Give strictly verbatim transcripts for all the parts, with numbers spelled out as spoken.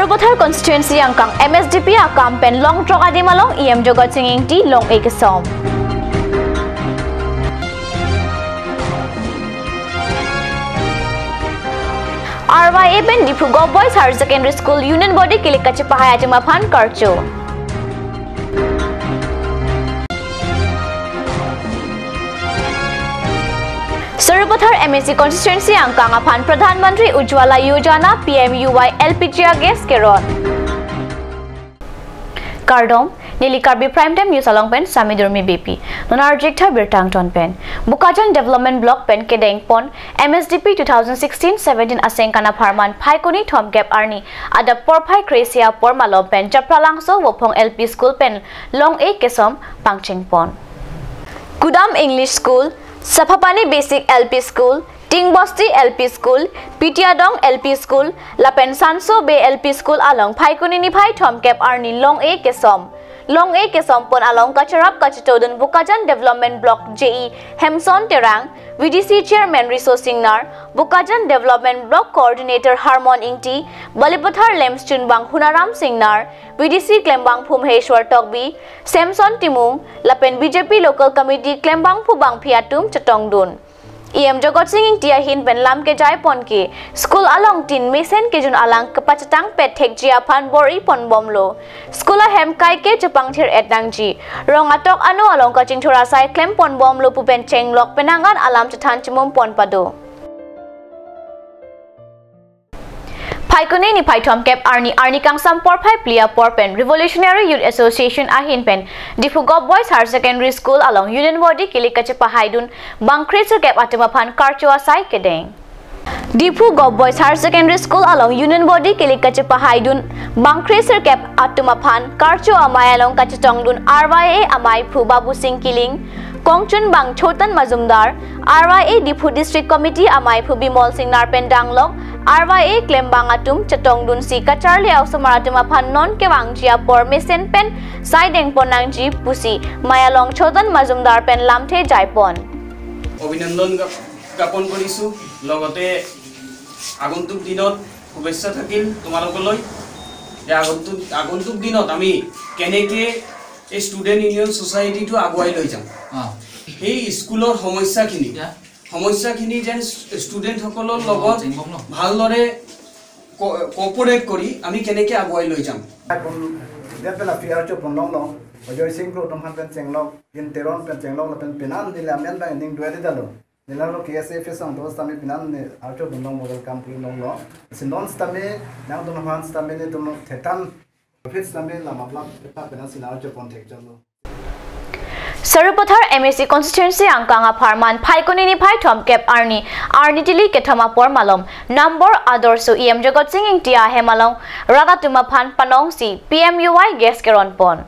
Pathar constituency angkang M S D P akam pen long throk adim along E M Jagat Sing Engti long-e kesom. R Y A pen Diphu Govt Boys Higher Secondary School Union Body kilik kachepahai atum aphan karcho. Sarupathar M A C constituency angkang aphan Pradhan Mantri Ujjwala Yojana P M U Y L P G gas keron. Kardom, neli Karbi Prime Time News along pen Sami Durmi Beypi. Non arjik tha birta angton pen. Bokajan Development Block pen kedeng pon M S D P two thousand sixteen seventeen asengkan apharman Phaikuni thomkep arni adap porphai kre-isi apor malom pen Japralangso Vophong L P School pen long-e kesom pangcheng pon. Kudam English School, Saphapani Basic L P School, Tingbosti L P School, Pitiadong L P School, lapen Sanso Bey L P School along Phaikuni niphai thomkep arni long-e kesom. Long-e kesom pon along kacherap kachetodun Bokajan Development Block J E Hemson Terang, V D C Chairman Riso Singnar, Bokajan Development Block Coordinator Harmon Engti, Balipathar LAMPS chunbang Hunaram Singnar, V D C klembangphu Maheshwar Tokbi, Samson Timung, lapen B J P Local Committee klembangphu bangphi atum chetongdun. E M Jagat Sing Engti ahin pen lam kejai pon ke, school along tin mesen kejun alang kepachetang pet thekji aphan bor-i ponbomlo. School ahem kaike chepangthir-et nangji. Rong atok ano along kachingthur asai klem ponbomlo pu pen chenglok penang an alam chethan chimum pon pado. Phaikuni niphai thomkep arni arni kangsam porphai phli apor pen Revolutionary Youth Association ahin pen Diphu Govt Boys Higher Secondary School along Union Body kilik kachepahaidun bang kre-sirkep atum aphan karcho asai kedeng. Diphu Govt Boys Higher Secondary School along Union Body kilik kachepahaidun bang kre-sirkep atum aphan karcho amei along kachetongdun R Y A ameiphu Babu Sing Killing, kongchunbang Chotan Majumdar, R Y A Diphu District Committee ameiphu Bimol Singnar pen danglok R Y A klembang atum chetongdunsi kacharli a-osomar atum aphan non kevangji apor mesen pen saideng pon nangji pusi mei along Chotan Majumdar pen lamthe jai pon. অভিনন্দন জ্ঞাপ-, জ্ঞাপন কৰিছো। লগতে আগন্তুক দিনত শুভেচ্ছা থাকিল তোমালোকলৈ যে আগন্তুক, আগন্তুক দিনত আমি কেনেকে এই ষ্টুডেণ্ট ইউনিয়ন ছ'চাইটিটো আগুৱাই লৈ যাম। অ। সেই স্কুলৰ সমস্যাখিনি, ইয়া। সমস্যাখিনি যেন ষ্টুডেণ্টসকলৰ অ, লগত চেংগম ন? ভালদৰে ক-, কোঅপাৰেট কৰি আমি কেনেকে আগুৱাই লৈ যাম। Dia pela P R cho pon longlo, Ajoy Sing Kro atum aphan pen chenglok, Kin Teron pen chenglok, lapen penan neli amen abang ning duai dalo. Neli lo K S A F song dos tame penan ne archo pon long model kam pun longlo. Si non tame nangtum aphan tame netum thetan office tame lam aplam pepa penan si archo pon thekjolo. Sarupathar M A C constituency angkang apharman Phaikuni niphai thomkep arni, arni tili kethom apor malom, number Adorsho E M Jagat Sing Engti ahem along rat atum aphan panongsi P M U Y gas keron pon.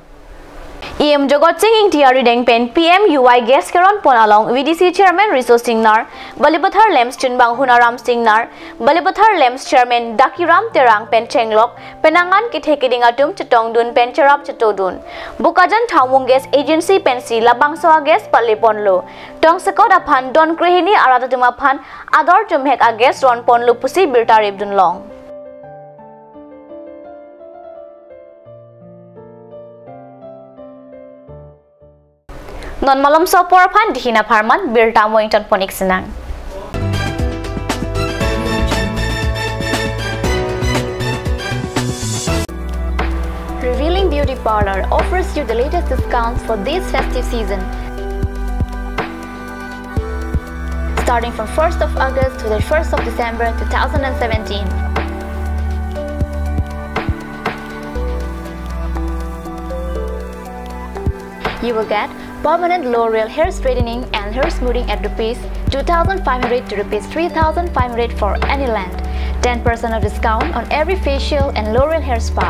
E M Jagat Sing Engti arideng pen P M U Y gas keron pon along V D C Chairman Riso Singnar, Balipathar LAMPS chunbang Hunaram Singnar, Balipathar LAMPS Chairman Dakiram Terang pen chenglok, penang an kethe keding atum chetongdun pen cherap chetodun. Bokajan Thaomung Gas Agency pensi labangso a-gas pale ponlo. Tongsekot aphan don krehini arat atum aphan ador tumhek a-gas ron ponlo pusi birta ripdun long. Non malomso apor aphan dihin apharman birta mo ington pon-ik sinang. Revealing Beauty Parlor offers you the latest discounts for this festive season. Starting from first of August to the first of December two thousand and seventeen. You will get permanent L'Oreal hair straightening and hair smoothing at rupees two thousand five hundred to rupees three thousand five hundred for any length. Ten percent of discount on every facial and L'Oreal hair spa.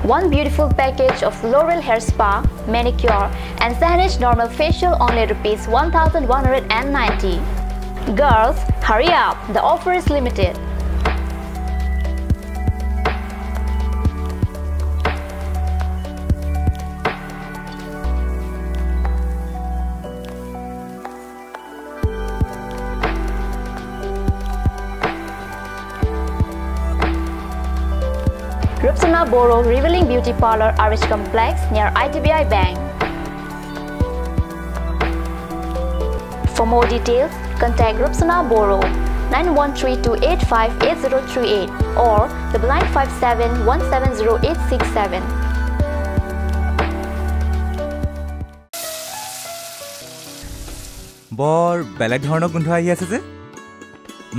One beautiful package of L'Oreal hair spa, manicure, and Sahnij normal facial only rupees one thousand one hundred and ninety. Girls, hurry up, the offer is limited. Rupsona Boro Revealing Beauty Parlor, R H Complex, near I D B I Bank. For more details, contact Rupsona Boro, nine one three two eight five eight zero three eight or double nine five seven one seven zero eight six seven. বৰ বেলেগ ধৰণৰ গোন্ধ আহি আছে যে।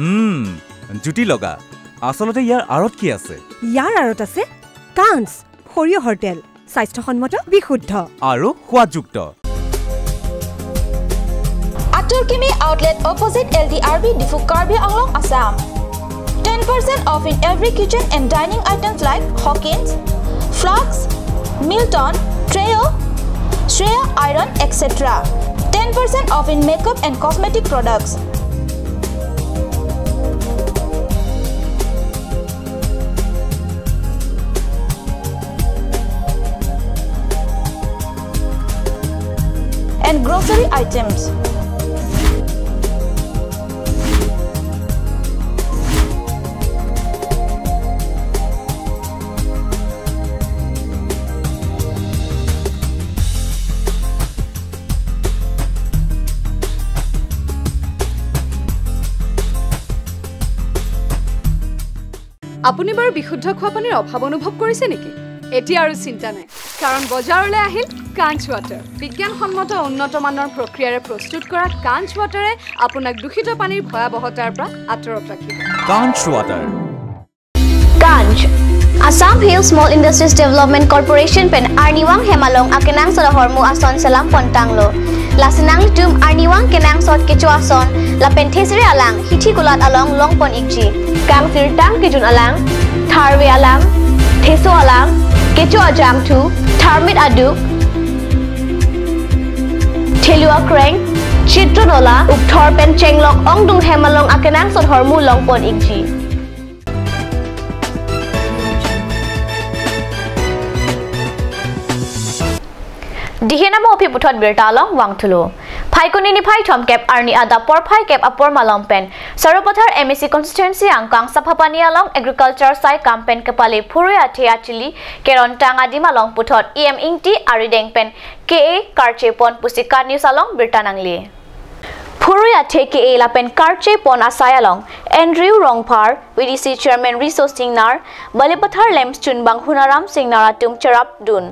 উম, জুতি লগা। আচলতে ইয়াৰ আঁৰত কি আছে? ইয়াৰ আঁৰত আছে কাঞ্চ সৰিয়হৰ তেল, স্বাস্থ্যসন্মত, বিশুদ্ধ। আৰু সোৱাদযুক্ত। Atur Kimi Outlet, opposite L D R B, Diphu, Karbi Anglong, Assam. Ten percent off in every kitchen and dining items like Hawkins, flasks, Milton, Treo, Shreya iron, et cetera. Ten percent off in makeup and cosmetic products. And grocery items. আপুনি বাৰু বিশুদ্ধ খোৱা পানীৰ অভাৱ অনুভৱ কৰিছে নেকি? এতিয়া আৰু চিন্তা নাই, কাৰণ বজাৰলৈ আহিল কাঞ্চ ৱাটাৰ। বিজ্ঞানসন্মত উন্নত মানৰ প্ৰক্ৰিয়াৰে প্ৰস্তুত কৰা কাঞ্চ ৱাটাৰে আপোনাক দূষিত পানীৰ ভয়াৱহতাৰ পৰা আঁতৰত ৰাখিব। কাঞ্চ water. Kanch, Assam Hill Small Industries Development Corporation pen arnivang hem along akenangsot ahormu ason selam pontanglo. Lasi nanglitum arnivang kenangsot kecho ason lapen thesere alang hithi kulat along longpon ikji. Kangsirtang kejun alang, tharve alang, theso alang, kecho ajangthu, tharmit aduk, thelu akreng, chitro nola, ukthor pen chenglok ongdung hem along akenangsot ahormu longpon ikji. Dihen amo aphi puthot birta along vangthulo. Phaikuni niphai thomkep arni adap porphai kep apor malom pen Sarupathar M A C constituency angkang Saphapani along agriculture sai kam pen kepale phurui athe achili kerontang adim along puthot E M Ingti arideng pen K A karche pon pusi KAT News along birta nangle. Phurui athe K A lapen karche pon asai along Andrew Rongphar, V D C Chairman Riso Singnar, Balipathar LAMPS chunbang Hunaram Singnar atum cherapdun.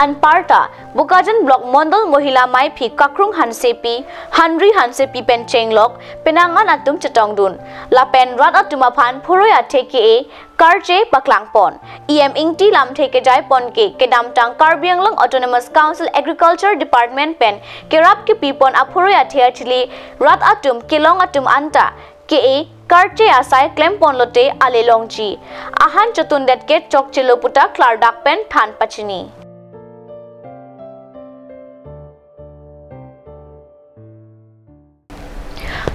Anparta, Bokajan Block Mondol Mohila Maiphi Kakrung Hansepi, Hanri Hansepi pen chenglok penang an atum chetongdun. Lapen rat atum aphan phurui athe K A karche paklangpon. E M Ingti lamthe kejai pon ke kedamtang Karbi Anglong Autonomous Council Agriculture Department pen kerap kepipon aphurui athe achili rat atum kelong atum anta K A karche asai klempon lote ale longji. Ahan chotundet ke chokchelo puta klardak pen than pachini.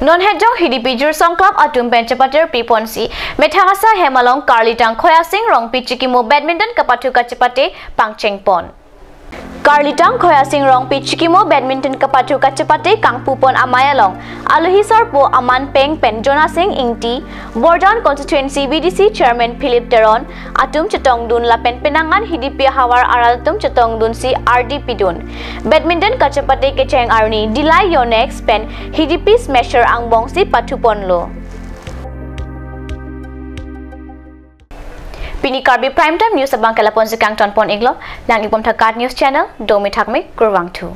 Non hejong Hidipi Jursong Club atum pen chepatir piponsi methang asa hem along Karlitang Khoyasing Rongpi Chikimo badminton kapathu kachepate pangchengpon. Karlitang Khoyasing Rongpi Chikimo badminton kapathu kachepate kangpupon amei along alohi sarpo Aman Peng pen Jonasing Ingti, Borjan constituency V D C chairman Philip Teron atum chetongdun lapen penang an Hidipi havar arat atum chetongdunsi ardi pidun. Badminton kachepate kecheng arni Dillai Yonex pen Hidipi smasher angbongsi pathuponlo. Pini Karbi Prime Time News abang ke lapu-ansi kangtonpon iklo, nang-ikbom tha KAT News Channel, domi thakmi, kurvangthu.